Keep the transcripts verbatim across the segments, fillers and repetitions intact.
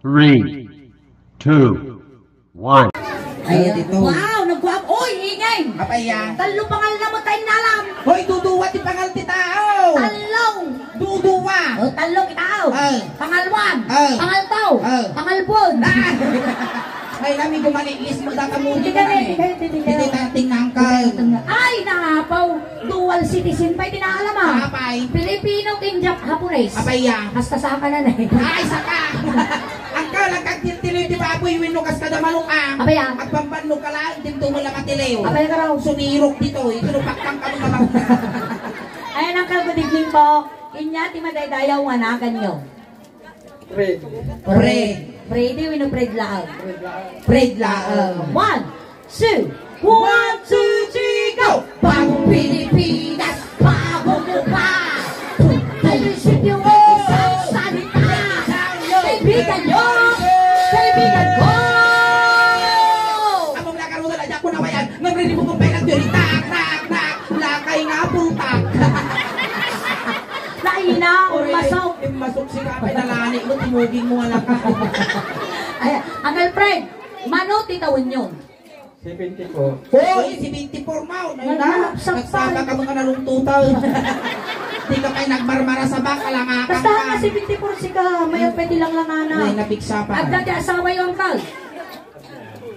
Three, two, one. Ayan. Dito. Wow, nagguap. Oy, ingay! Apay, ah? Tallo pangal na mo tayo nalam. Hoy, duduwa ti pangal ti tao. Tallo. Duduwa. Oh, tallo ti tao. Ah. Pangal one. Ah. Pangal two. Ah. Pangal four. Ah. Ay, nami gumaniklis mo data mo. Hindi ka na, hindi ka na, hindi ka na. Hindi tayo tingnan ka. Ay, nahapaw. Dual citizen pay ti naalam, ah. Apay. Filipino ken Jap-, Japanese. Apay, ya. Hasta saka na na eh. Ay, saka. Ang kalag kag tiltiliw ti baboy, wenno kas kada manok, ah. Apay, ah. Agpambannog ka lang, dinto mo lang matiliw. Apay, ka raw. Sumirok dito, ito no pakkang kami naman. Ayan ang kalbudigling po. Inya ti madaydayaw nga nagan nyo. Fred. Fred. Freddy wenno Fred laeng? Fred laeng. One, two, one, two, three, go! Bagong Pilipinas, bagong mukha. Tutuloy sityo, isang salita. Kaibigan nyo, kaibigan ko! Among nakarutan, aja ko nawayan. Ngem ready mo kung pailan, diri, tak, tak, tak. Lakay nga, bultak. Laina, masok. Masok si Kapay, nalani mo, timugin mo, alak. Ay, Uncle Fred, mano ti tawenyo? Seventy-four. Oy, seventy-four, mao. Nay, na, nagsaba ka mga nalungtutan. Di ka pay nagmarmara sa baka, langakan. Basta ka, seventy-four sika, mayat pay ti langlangana. Nay, napigsa pa. Agda ti asawa yo, Uncle?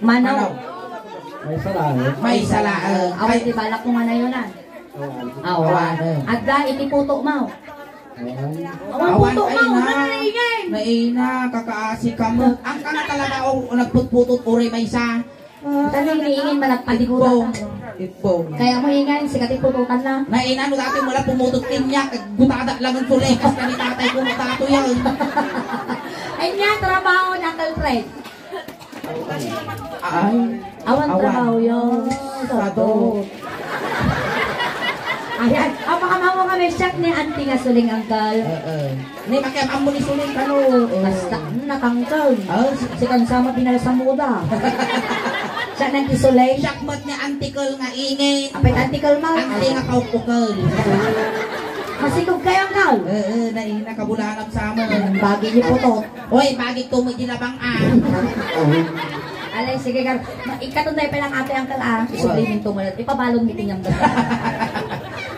Mano? Mano? Maysa laeng. Maysa laeng. Awan ti balak ko nga nayonan. Awan. Awan. Awan. Adda iti puto mo. Awan. Awan puto mo. Ay, na. Naina, kakaasi ka mo. Ang ka nga talaga, o, nagputputot, uray maysa. Tani, iniingin managpaligutan. Ibbong. Ibbong. Kaya mo ingin, sikat ipututan na. Naina, no dati mo lang pumutot kanya, gutada lang ang tulekas, kani tatay ko, matato yan. Ay niya, trabaho ni Uncle Fred. Ay. Awan trabaho yun. Sado. Ayan. Ang pakamawa kami, siak ni Auntie nga suling, Uncle. Oo. Ni makiam-am mo ni suling kano. Basta, hmm, natangkal. Ah, si, si Kansama pinalsamuda. Siya nang kisuling. Siak met ni Auntie Kal nga ingin. Apay, Auntie Kal mo? Auntie nga kaukukal. Masikog kayo, Uncle. Oo, na, nakabulanam sa amin. Bagay niyo po to. Oy, bagik ko mo di labang, ah. Alay, sige, gar-, ma-, ikatun na ipelang ate, uncle, ah. Isublimin to mo na. Ipabalon mi tinyam da.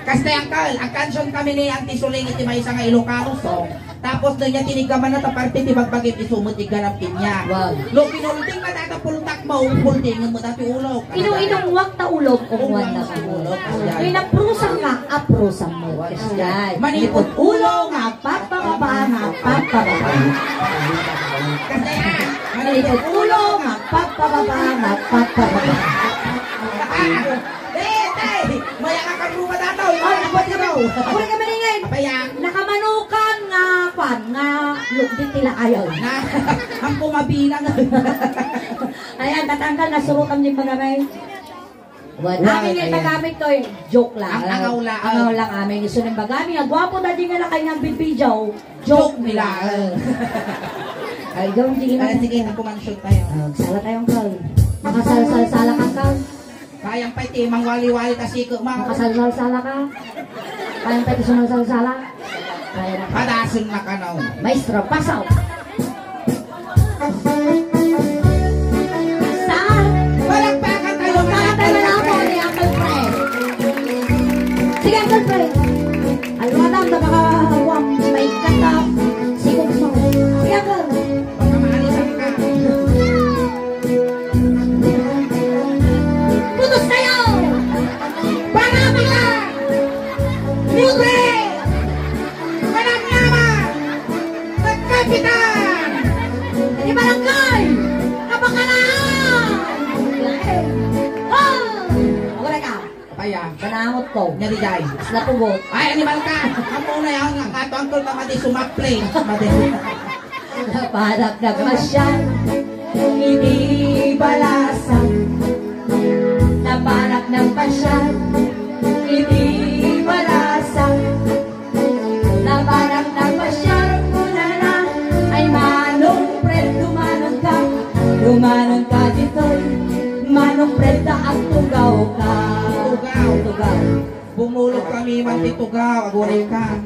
Kasta, uncle, agkansion kami ni Auntie Suling iti maysa nga Ilocano song. Tapos, no, niya tiniggaman na ta parte ti bagbagim isu met igganam kanya. Wow. No, pinulding na data pultak mo, pulding mo dati ulo. Ino-inong wak ta ulo, kung wan na ulo. Kaya naprusan nga, aprusan mo. Ay. Manipot ulo nga pagpababa, nga pagpababa. Kasi, ah, manipot ulo nga pagpababa, nga pagpababa. Eh, tay, maya ka karuma dataw, yung mga kapatid mo. Ako rin ka maningay. Apa yan? Nakamanukan nga, kwan, nga, lugdit tila ayaw. Na, ang kumabilang. Ayan, tatanggal, nasurutan din mga may. Wan, amin nga ipagamit to, eh, joke lang. Ang angaw lang. Angaw lang amin. Isu nang bagami nga gwapo, dadi nga lakay nga bibidyaw. Joke nila. Ay, don't, di Ah, sige, naku, man-shoot tayo. Ah, sala tayo, uncle. Makasalsal-sala ka, uncle. Kayang pa iti, mangwali-wali ta siko, ma. Makasalsal-sala ka. Kayang pa iti sumalsal-sala. Kaya na. Padason na ka, no? Maestro, pasaw. Sa? Palakpakan tayo, palakpakan tayo, palakpakan tayo ni Uncle Fred. Sige, Uncle Fred. Alwatan, baka, wam, may katap. Sige, gusto mo. Sige, Uncle. Baka maalisan ka. Putos kayo! Para pala! Libre! Walang yaman! Nagkapitan! Di barangay! Kapakaraan! Oh! Wala ka! Apaya. Kanamot ko. Nya di jay. Isla pugot. Ay, animal ka. Amo na yan. Ang ato uncle ka madi sumaple. Madi. Napanak nagpasyal. Iti balasan. Napanak nagpasyal. Iti balasan. Napanak nagpasyal kunana, ay Manong Fred, dumanon ka, dumanon ka ditoy. Manong Fred, ta agtugaw ka. Tugaw. Tugaw. Bumulog kami man ti tugaw, aguri ka.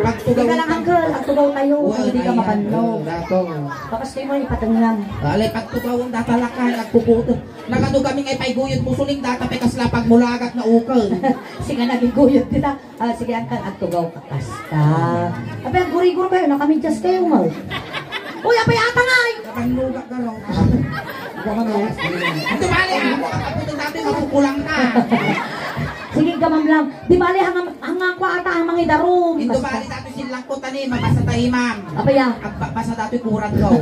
Pagtugaw. Ika lang, uncle. Agtugaw tayo. Wen, hindi ka mabannog. Dato. Bakas kayo mo ipatengngam. Alay, pagtugaw ang data lakay, agpuputo. Nakaduga mi nga ipaiguyod mo, suling data, pe kasla pagmulagak na ukol. Sige, nagiguyod kita. Ah, sige, uncle, agtugaw ka kasta. Abi, aggurigor kayo, nakamidyas kayo, mo. Uy, apay ata nga, eh. Nabannog ka, no? Ikaw ka, no? Ito, bale, ako, kapatid natin, mapupulang ka. Sige, gamam lang. Di bale, hangam Ang nga kwa ata ang mga idarum. Indo bali datoy sinlangko tani, mabasa tayo, ma'am. Apaya? Agbabasa datoy kurat ko.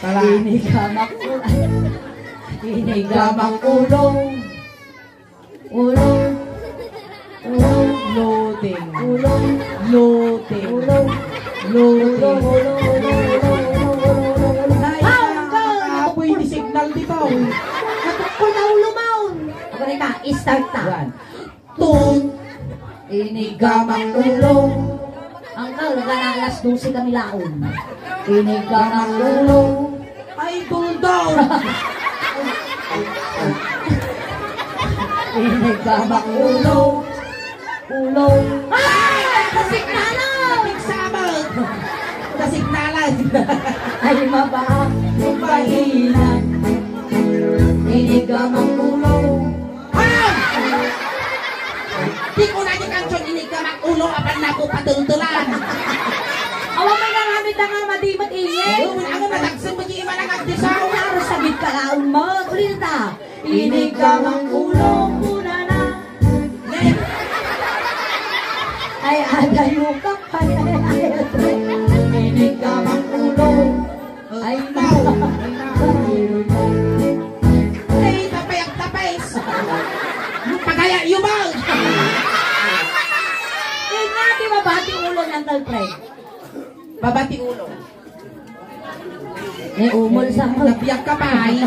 Tala. Inigamak ulo. Inigamak ulo. Ulo. Ulo. Loading. Ulo. Loading. Ulo. Loading. Ulo, ulo, ulo. Ay, ang ka, apoy ni signal dito. Natukol na ulo mo. Ako na ka, start ta. One. Tun. Inigamak ulo. Uncle, gana alas dose kami laon. Inigamak ulo. Ay, tuldaw. Inigamak ulo. Ulo. Ay! Kasignalan! Kasignalan! Kasignalan! Ay, mabak. Bahinan. Inigamak ulo. Ah! Di ko na di kanson inigamak ulo, apan na ko patultulan. Awa may nangamit na nga madimat ingin. Ayun, ang nadagsan mo di iman ang agdisaw. Ang naros sa bitkaon mo. Ulit ta. Inigamak ulo, kunana. Ay, adayo ka pa. Inigamak ulo. Ay, tao. Ay, tapay ang tapis. Pagaya, yumang. Inya, di ba, bati ulo ng Uncle Fred? Babati ulo. Eh, umol sa mo. Nabiyak ka pa, ay.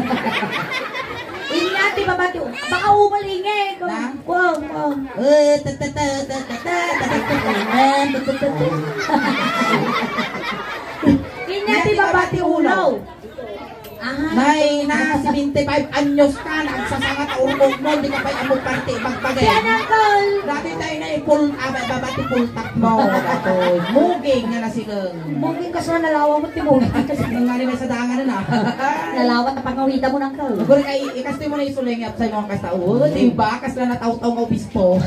Inya, di ba, bati ulo? Baka umol, ingay. Na? Wow, wow. Eh, ta, ta, ta. Inya, di ba, bati ulo? Ah. Nay, na, seventy-five anyos ka, nagsasanga ta urmog mo, di ka pa'y amo parte ibagbagay. Kaya na, Uncle. Dati tayo na ipul-, ah, ba-, babati pultak mo, datoy. Muging nga nasikeng. Muging ka sa nalawa mo, ti muging. Nang nga ni may sadangan na. Nalawa, ta pangawita mo, Uncle. Guri kay, ikastoy mo na isuleng, yapsay mo ang kasta. Oh, di ba? Kasla natawtaw nga obispo.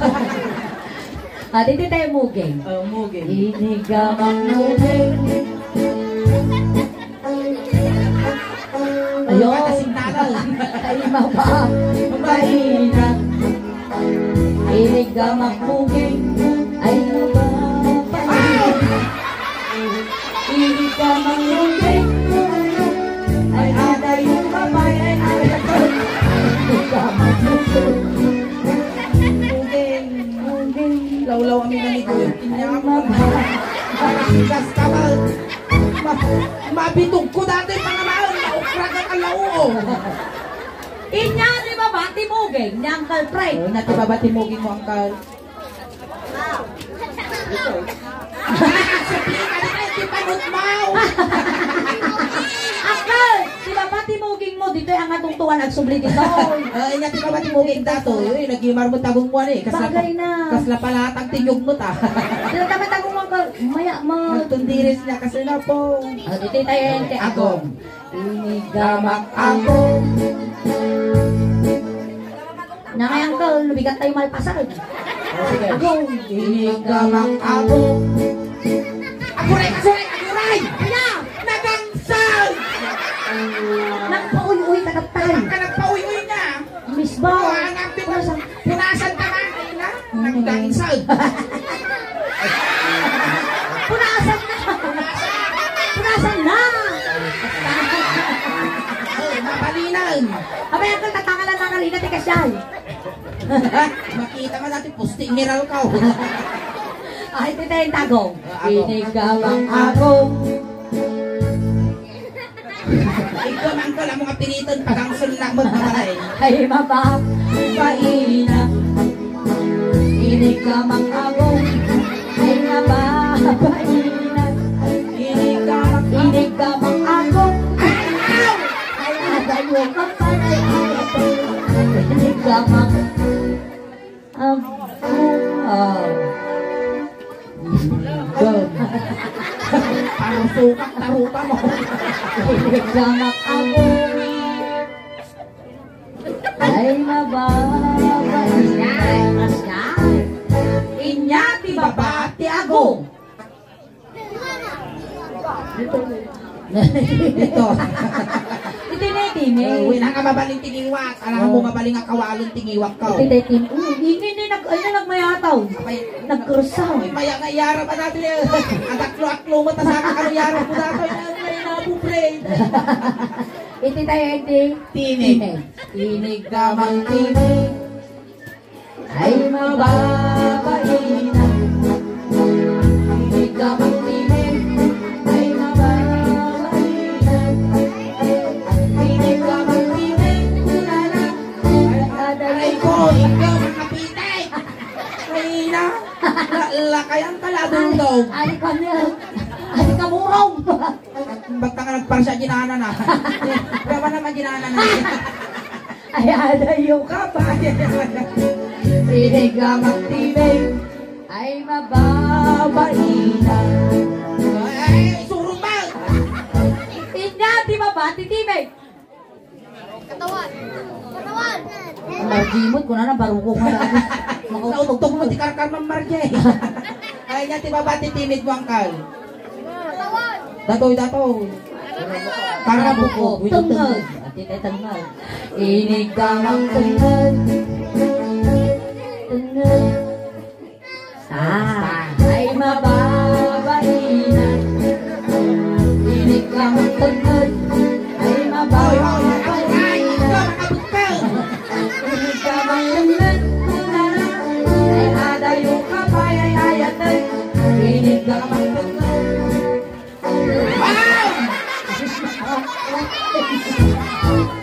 Ah, dito tayo, muging. Oh, muging. Inigamak muging. Ayun. Kasignalan. Ay, maba. Baina. Inigamak muging. Ay, maba. Inigamak muging. Ay, aday yung babay. Ay, aday. Inigamak muging. Muging. Lawlaw kami na ni Kuya Pinyamon. Barangas ka ba? Ma-, mabitog ko dati, mga maon, naukragan ang lauo. Inya, di ba, bati muging ni Uncle Fred? Oh, na, di ba, bati muging mo, Uncle? Uncle, di ba, bati muging mo, dito'y ang atungtuan, agsubli dito. Ay, nga, di ba, bati muging dato? Uy, nagimar mo tagong mo, eh. Kasla pa-, bagay na. Kasla pala, tagtingog mo, ta. Sila tama tagong mo, Uncle. Maya, ma- Nagtundiris niya, kasi na po. Ah, dito tayo, Ente Agong. Agong. Inigamak ako. Nangayang ka, lubigat tayo malpasan. Oh, sige. Agong. Inigamak ako. Aguray, aguray, aguray! Kaya! Nagangsag! Nagpauy-uy ka, Tatay. Ang ka nagpauy-uy niya. Miss ba? Oh, anak, di ba? Punasan. Punasan ka na, ayun na. Mm. Nagdangsag. Punasan na. Punasan na. Oh, mapalinan. Abay, ang tatangalan na karina, ti kasyan. Makita nga dati, pusti, miral ka, oh. Ay, tita, yung tagong. Ah, agong. Inigamak ako. Ikaw man ko, lamang apiniton, pagangsun na mo, mamalay. Ay, maba. Baina. Inigamak ako. Ay, maba. Baina. Inigamak, inigamak ako. Ay, agayo ka pala. Inigamak. Abo, ah. Sukak tarupa mo. Gamak ako. Ay, mababa. Asya, asya. Inya ti baba ti agong. Dito. Iti ne, iti ne. Eh, uy, nang mabalin ti ngiwak. Alam mo, oh, mabalin nga kawalon ti ngiwak ko. Iti ne, iti ne. Uy, ini ni nag-, ano, nagmayataw. Apay, nagkursaw. Uy, maya nga iyara pa natin eh. Ataklo-aklo mo, tas ang ano iyara po natin. Ay, ay, nabubre. Iti tayo, iti. Tinig. Tinig. Tinig ka mang tinig. Ay, mababaina. Tinig ka magtinig. Ay, mababaina. Tinig ka magtinig. Ulala. Ay, aray ko, ikaw, makapitik. Ay, na. La, lakayan ka, ladong daw. Ay, kanya. Ay, kamurong. Ba't ka nagparsa ginana na? Kaya ba naman ginana na? Ay, adayo ka pa. Tinig ka magtinig. Ay, mababaina. Ay, surumag! Inya, di ba ba, titibig? Katawan. Katawan. Marjimot ko na na, baruko nga na. Nautog mo ti karkar, Ma'am Marje. Ay, inya, di ba ba, titimid mo, angkal? Datoy, datoy. Para buko, tengngeg. Ati tay tengngeg. Inig ka mang tengngeg. Tengngeg. Ah, ay mababaina. Inig ka mang tengngeg. Ay mababaina. Inig ka mang tengngeg. Ay adayo ka pay ay ayaten. Inig ka mang tengngeg.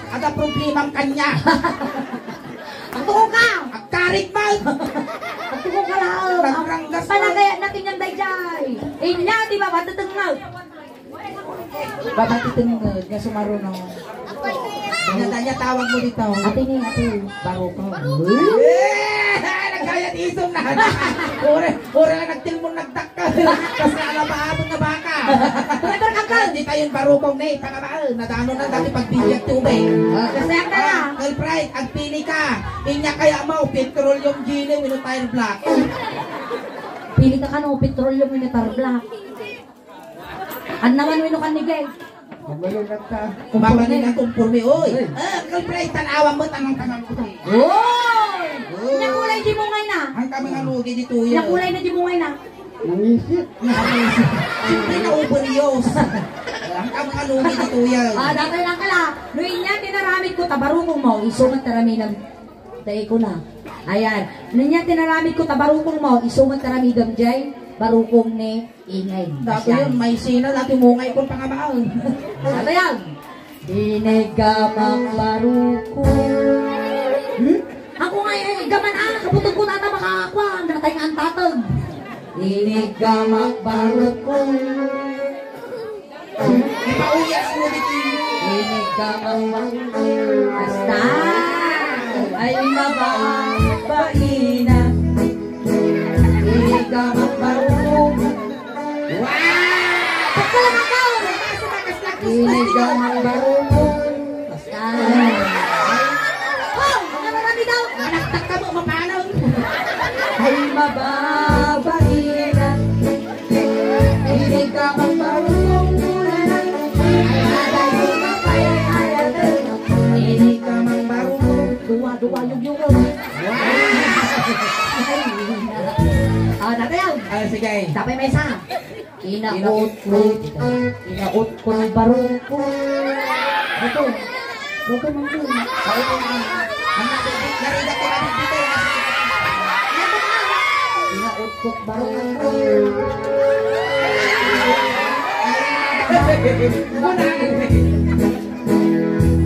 Ada problemam kanya. Agtuo ka! Agkarit man! Agtuo ka laeng! Nagranggas man. Panagayat na kinyang dayjay! Inya, di ba, matutungag? Ba, matutungag nga sumaruno? Inya, tawag mo dito. Ate ni, ate. Baro ka. Eh! Nagkayat isong na! Ore, ore nga nagtilmon nagtak- Kas nga alapaapon nga baka. Pwede ka ka. Di tayo barukong na eh, tanga ba? Nadano na dati pagbilyag ti ubay. Ah. Kasi ang Ah, kaya. Girlfriend, agpili ka. Inya kaya mo, petroleum jelly, wenno tire black. Pili ka kano, petroleum wenno tire black. Annaman wenno kanigay. Mabalin na ta. Mabalin na kumporme, oy. Oy. Ah, girlfriend, tan-awan mo, tanang tanang ko. Oy! Oy. Nakulay di mo ngay na. Ang kami nga lugi di tuya. Nakulay na di mo ngay na. Nangisip. Nangisip. Siyempre, naubo ni Diyos. Ang kami nga lugi di tuya. Ah, datay lang ka la. No inya tinaramid ko, tabarukong mo, isunod taramidam. Tay ko na. Ayan. No inya tinaramid ko, tabarukong mo, isunod taramidam jay, barukong ni Ingay. Dati yun, may sina, dati mungay kong pangamaon. Ano yan? Inigam ang baruko. Hmm? Ako nga, eh, gaman, ah, kabutog ko tata, makakuan, natay nga ang tatag. Inigam ang baruko. Ipauyas mo dito. Inigam ang baruko. Basta. Ay, mababaina. Inigam ang baruko. Wow! Pagkalaman mo! Inigam ang baruko. Basta. Oh, ano kami daw? Manaktak ka mo, mapanaw. Ay, mababaina. Inigam ang baruko. Ay, adayo ka pa, ay, ay, adayo. Inigam ang baruko. Duwa, duwa, yung, yung, yung. Wow! Ah, dati yan. Ah, sige. Tapay may isa. Inaot ko, inaot ko ni baruko. Ito. Ito man din. Ito man. Ang narigat ko na dito. Inaot ko baruko.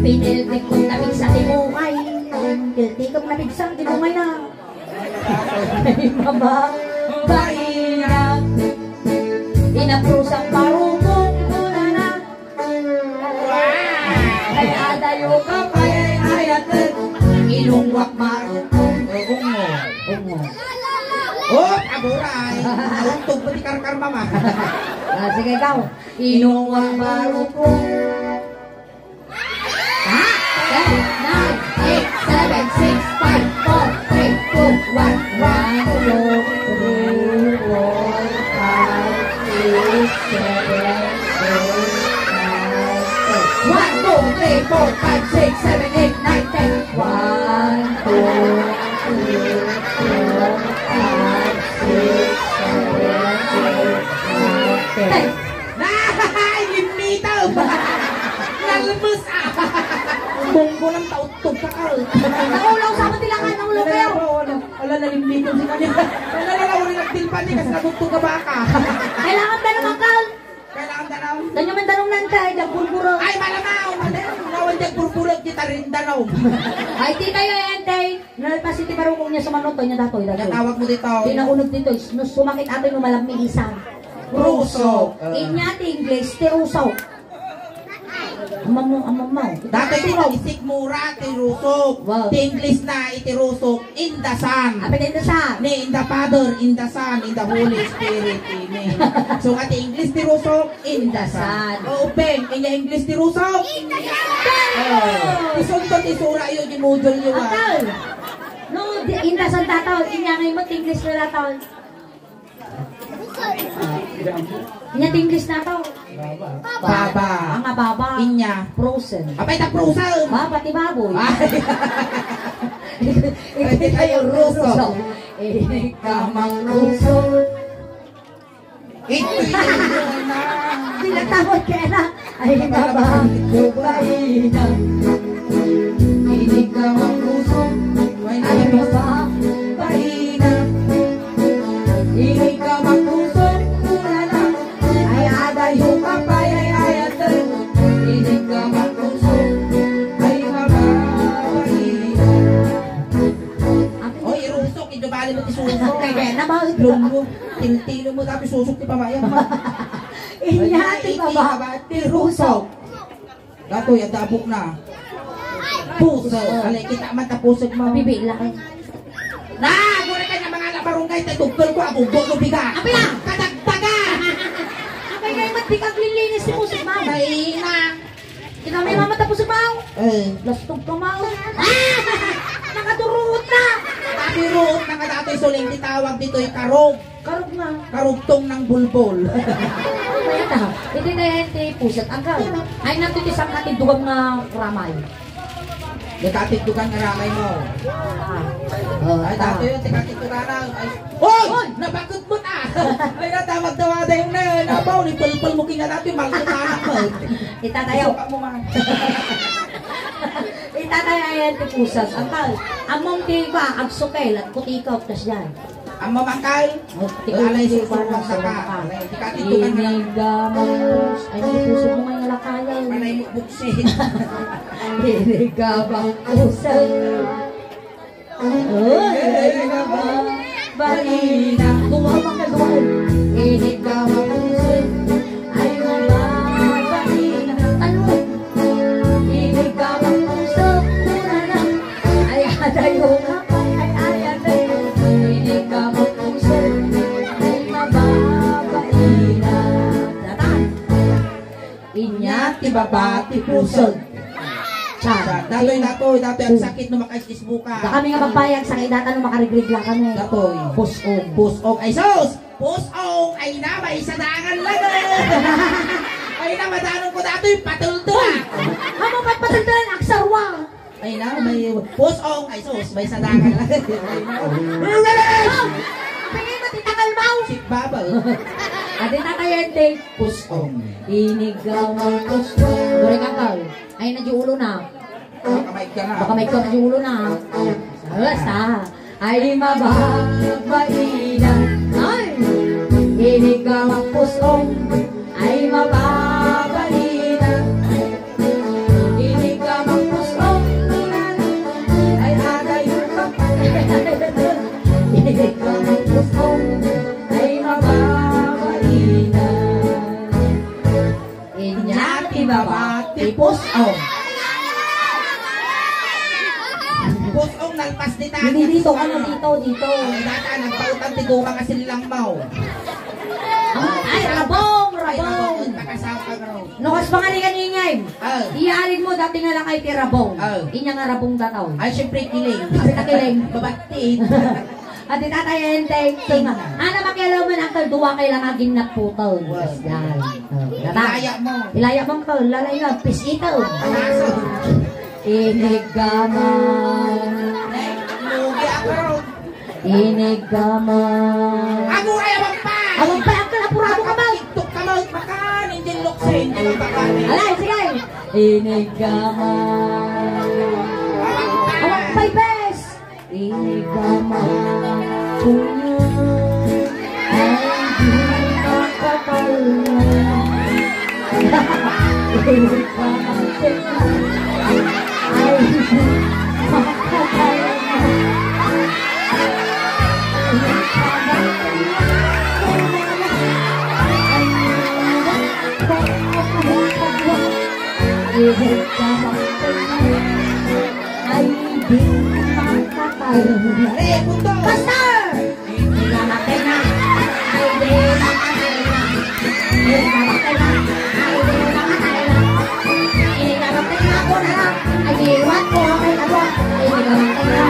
Piniltik ko na pigsa ti bungay. Piniltik ko na pigsa ti bungay na. Ay, mama, baina. Inaprusak parukong ko na na. Ay, adayo ka pa, ay, ayat. Ilungwak marukong. Ungo. Ungo. Oh, aguray. Nauntog mo ti karkar, mama. Ah, sige, ikaw. Inong ang barukong. Ha? Ten, nine, eight, seven, six, five, four, three, two, one. One, two, three, four, five, six, seven, eight, nine, ten. One, two, three, four, five, six, seven, eight, nine, ten. One, two, three, four, five, six, seven, eight, nine, ten. Ay, limmitaw! Nalmus, ah! Bonggo lang, tautog ka, ah. Naulaw, sama ti lakay, naulaw kayo. Wala, wala. Wala, nalimmitaw si kanya. Wala, wala, wala, nagtilpan ni, kasi nagutog ka baka. Kailangan ka naman, Carl. Kailangan ka naman. Ganyan man tanong nan ka, ay, nagburbura. Ay, malamaw, malamaw. Nawan dyan, burbura, kita rin, danaw. Ay, tita, yan, tay. Nalpas iti barukong niya sumanot, anya datoy, datoy. Natawag mo dito. Tinaunod dito, is-, no sumakit ato no malammi isa. Rusok. Rusok. Inya ti English, ti rusok. Amam mo, amam mo. Dati ti rusok. Isikmura, ti rusok. Wow. Ti English na, iti rusok, in the sun. Apay in the sun? Ni, in the Father, in the Son, in the Holy Spirit, ini. So, nga ti English ti rusok, in the sun. Indasan. Oo, Beng, inya English ti rusok? Indasan! Oh, isunto ti sura yo, di module yo, ah. Akal. No, di, indasan dataw, inya ngay mo ti English na dataw. Inya ti English na to. Baba. Ang baba. Inya. Frozen. Apay ta frozen. Baba ti baboy. Ay. Iti tayo rusok. Ikaw mang rusok. Ito yun na. Pinatawag ka na. Ay, baba. Babae na. Inig ka mangkusog. Ay, baba. Bae na. Inig ka mangkusog. Ulala. Ay, adayo ka pa, ay, ay, ate. Inig ka mangkusog. Ay, baba. Bae na. Oy, irusok, ijo bali mo ti susok. Kaya na ba? Lunggo. Tiltilo mo, tapos susok ti pamayam mo. Inya ti baba, ti rusok. Datoy, adda abok na. Pusag. Alay, kita man ta pusag mo. Bibi lang. Na, gura ka nga mga ala barangay, tay tugkol ko, agugbo no biga. Apay na? Kadagdagan. Apay kayo, mat di kaglilinis ti pusag mo. Ay, na. Kinamay mama tapos, Mau. Eh. Lastog ka, Mau. Ah! Nakaduruot na. Nakaduruot na nga dati, suling ti tawag ditoy karog. Karog na. Karugtong ng bulbol. Kaya ta, iti na yan ti pusat. Ang ka, ay na ti sangka ti dugang nga ramay. Di ka ti dugang nga ramay mo. Ah. Oh, ay, ta. Dati yun, ti ka ti dugang. Ay, Hoy! Hoy! Napakutmot, ah! Ay, natawag-tawag yung na, nabaw, ni Pulpul mo kinadati, malkot anak mo. Itatayo. Suka mo, man. Itatayo, ayan, ti pusas. Ang tal, among ti ba, agsukel, at kutikot, kas yan. Ang mamangkal, oh, ti alay, kalay, susuka, susuka, saka. Alay, di ka titukan na lang. Iniga, mangus. Ay, ti puso mo nga yung lakayan. Panay mo, buksit. Iniga, mangus. Uy, ay, naba, balina. Duwa pa ka, duwa. Init ka mapusog, ay, naba, balina. Ano? Init ka mapusog, una na. Ay, adayo ka pa, ay, ay, adayo. Init ka mapusog, ay, naba, balina. Datan. Inya ti baba ti pusod. Chan. Datoy, datoy, datoy, ang sakit no makaisisbuka. Da kami nga magbayag, sakit data no makarigrig lang kami. Datoy. Pusog. Pusog. Ay, sus! Pusog! Ay na, may sadangan lang, eh. Ay na, madanong ko datoy, patulto, ah. Amo, patpatulto lang, agsarwa. Ay na, may pusong, ay sus, may sadangan lang. Pagay mo, titakal mo! Sikbaba, eh. Adi na kayo, ente. Pusong. Inigaw ng pusong. Dore ka, Carl. Ay, na di ulo na. Baka may ka na. Baka may ka na di ulo na. Basta. Ay, mababaina. Ay! Inig ka mapusong. Ay, mababaina. Inig ka mapusong. Ay, agayo ka pa. Inig ka mapusong. Ay, mababaina. Inya ti baba ti pus-ong. Pus-ong nalpas dita. Dito, dito, ano, dito, dito. Ay, data, nagpautan ti duka nga sillang mo. Ay, rabong, rabong. Ay, Pangarigan, Ingay. Ah. Iyarig mo dati nga lakay ti rabong. Ah. Inya nga rabong dataw. Ay, siyempre, kiling. Siyempre, kiling. Babatid. At ti Tatay Enteng, ana makialaw man, Uncle, dua kay lang agin naputol. Wow. Yan. Oh, data. Ilaya mo. Ilaya mo, Uncle. Lalay nga, pis ito. Aso. Inigama. Lugi ako. Inigama. Aguray, abang pa! Abang pa, Uncle, apurado ka ba? TikTok ka, mount pa ka. Ninjin Loksen, ninjin Bakani. Alay, sige. Inigama. Abang pa, bes. Inigama. Ay, di makapal. Ay, di makapal. Pastor! Hindi ka matenga. Ay, di ka matenga. Hindi ka matenga. Ay, di ka matenga. Hindi ka matenga ko na lang. Ay, iwan ko ang may kalwa. Ay, di ka matenga.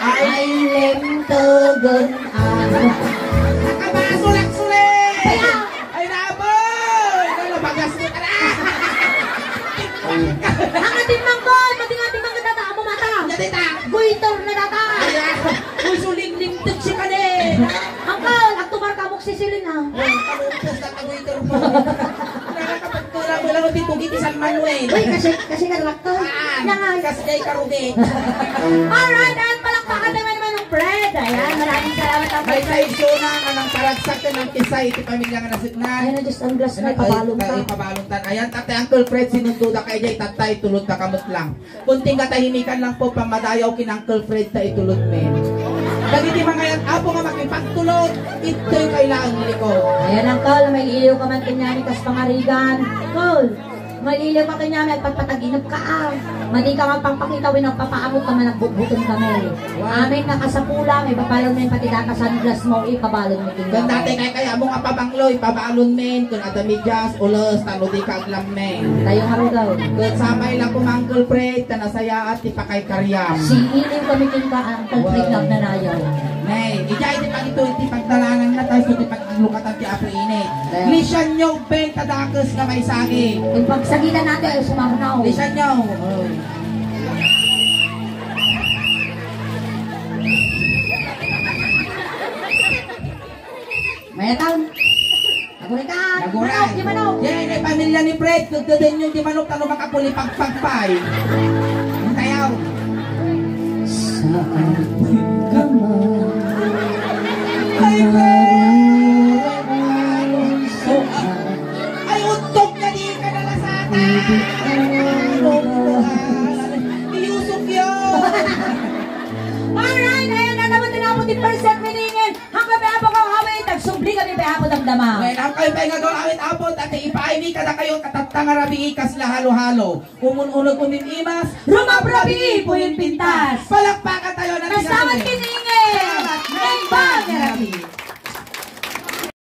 Ay, lemtogon ako. Nakabaso lang suli. Kaya, Ay, naboy! Ano, bagas mo ka na? Ang ating manggol, pati nga ating manggol, tata, amo mata. Dati ta. Guitar na tata. Ay, ah. Uy, suling limtik si Kane. Uncle, agtumar ka mo si Silin, ah. Ay, kalumpas na ka guitar mo. Nakakapagtura mo lang, uti, pugi ti San Manuel. Uy, kasi, kasi ka, Saan? Nangay. Kas jay karugit. Alright, ayan, palakpakan naman naman ng Fred. Ayan, maraming salamat, Uncle Fred. May sa isyu na nga nang paragsak ka ng kisay iti pamilya nga nasipnan. Ay, na, Diyos, ang glass na, ay, ipabalon ta. Ipabalon ta. Ayan, tatay, Uncle Fred, sinunduda kayo jay, tatay, tulod ta kamot lang. Kunting katahimikan lang po, pamadayaw kin Uncle Fred ta itulod men. Dagiti mangayat, Apo, nga makipagtulod, ittoy kailangan ni ko. Ayan, Uncle, may iliw ka man kanyani kas pangarigan. Uncle, Maliliw ka kanya, may pagpataginop ka, ah. Madi ka magpapakita, wenno agpapaamot ka man, agbutbuton kami. Wow. Amin nga kasapula, may babalon men pati data sunglass mo, ipabalon mo kanya. Kun dati kay kaya mo nga pabanglo, ipabalon men, kun adda medyas, ules, tano di ka aglammeng. Tayo nga rugaw. Kun sapay la ko, Uncle Fred, ta nasayaat ti pakaykaryam. Singiliw kami kinka, Uncle Fred, wow, nga agnanayaw. Nay, ijay ti pagito, ti pagdalangan na tayo, ti pag- Lukatan ti Apo init. Ayan. Lisianyo, beng, kadakes nga maisagi. Ipagsagitan natin, ay sumarnaw. Lisianyo. Mayatan. Nagurika. Naguray. Manok, di manok. Yan, ay pamilya ni Fred. Kagdadan yung di manok, tano makapuli pagpagpay. Ang tayaw. Saan ka man? Ay, Fred! Ay, untog ka, di ka nalasatan! Ni Yusuf yun! Alright, ayan na naman din ako, di first set meeting. Hanggang may apo ka awit, nagsubli kami may apo damdama. Well, ang kayo pa'y nga awit, apo, dati ipaaymi kada kayo katatta nga rabii kas la halo-halo. Umun-uneg umin-imas, rumabrabii, puyin pintas. Palakpakan tayo ng Kasawat pinangunin. Kiningin. Salamat. Naimbag nga rabii.